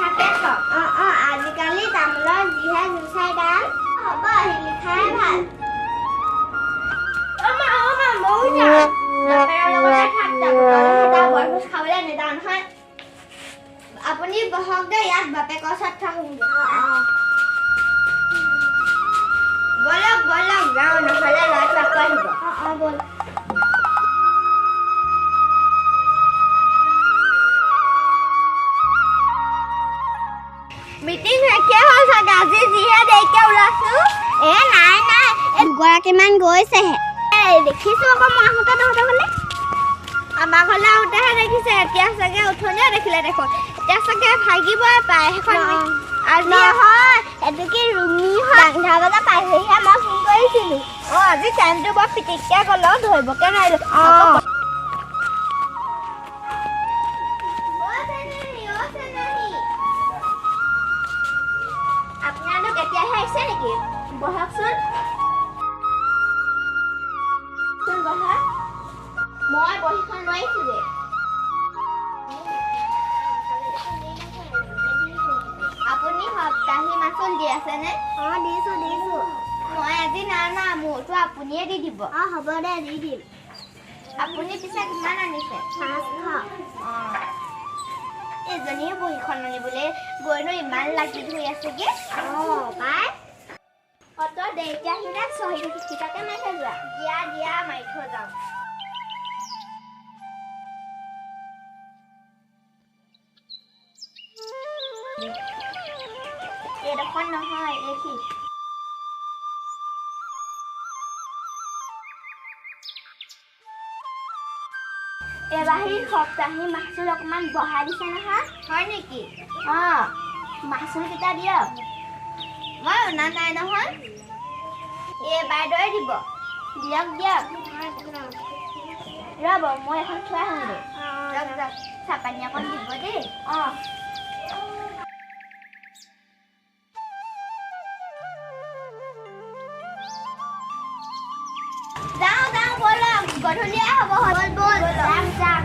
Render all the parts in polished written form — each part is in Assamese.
শিলিখাকে থওক। অঁ অঁ, আজিকালি তামোলৰ যিহে জুচাই দাম। হ'ব, শিলিখাই ভাল। অ মা, অ মা, ময়ো যাম। বাপেৰৰ লগতে থাক, তই বৰভোজ খাবলৈ নেযাওঁ নহয়। আপুনি বহক দেই ইয়াত, বাপেকৰ ওচৰত থাকোঁগৈ। ব'লক ব'লক, যাওঁ, নহ'লে ল'ৰাটো আকৌ আহিব। অঁ অঁ, ব'ল। মিটিং শেষে হ'ল চাগে, আজি যিহে দেৰিকে ওলাইছো। এ নাই নাই, এই দুগৰাকীমান গৈছেহে। এই দেখিছো আকৌ মই আহোঁতে তহঁতৰ ঘৰলে, আমাৰ ঘৰলে আহোঁতেহে দেখিছে। এতিয়া চাগে উঠনিয়ে দেখিলে দেখোন, এতিয়া চাগে ভাগিবই পায় সেইখন আজি। নহয়, এইটো কি ৰুমি হয়, 11 বজা পাইছেহিহে, মই ফোন কৰিছিলো। অঁ, আজি টাইমটো বৰ পিটিককে গ'ল, ধৰিবকে নোৱাৰিলো। অঁ, আপোনালোক এতিয়াহে আহিছে নেকি? বহকচোন, বহা। মই বহীখন লৈ আহিছোগে। আপুনি সপ্তাহী মাচুল দি আছেনে? অঁ, দিছো দিছো। মই আজি নাই না, মোৰটো আপুনিয়ে দি দিব। অঁ, হ'ব দে, দি দিম। আপুনি পিছে কিমান আনিছে? 500। অঁ, এজনীয়ে বহীখন আনিবলৈ গৈনো ইমান লাগি ধৰি আছেগে। অঁ পাই, অত দেৰিকে আহিলে চহী সিটাকে মাৰি থৈ যোৱা। দিয়া দিয়া, মাৰি থৈ যাওঁ। এইডোখৰ নহয়, এইখিনি। এইবাৰ সপ্তাহী মাচুল অকণমান বঢ়াই দিছে নহয়। হয় নেকি? অঁ, মাচুল কেইটা দিয়ক। মই অনা নাই নহয়, এই বাইদেৱে দিব। দিয়ক দিয়ক। ৰ'ব, মই এখন থৈ আহোঁগৈ। যাওক যাওক, চাহপানী অকণ দিব দেই। অঁ, যাওঁ যাওঁ, ব'লক, গধূলিয়ে হ'ব। ব'ল ব'ল, যাম যাম।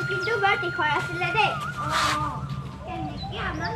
কিন্তু বৰ তীখৰ আছিলে দেই। কেনেকে আমাক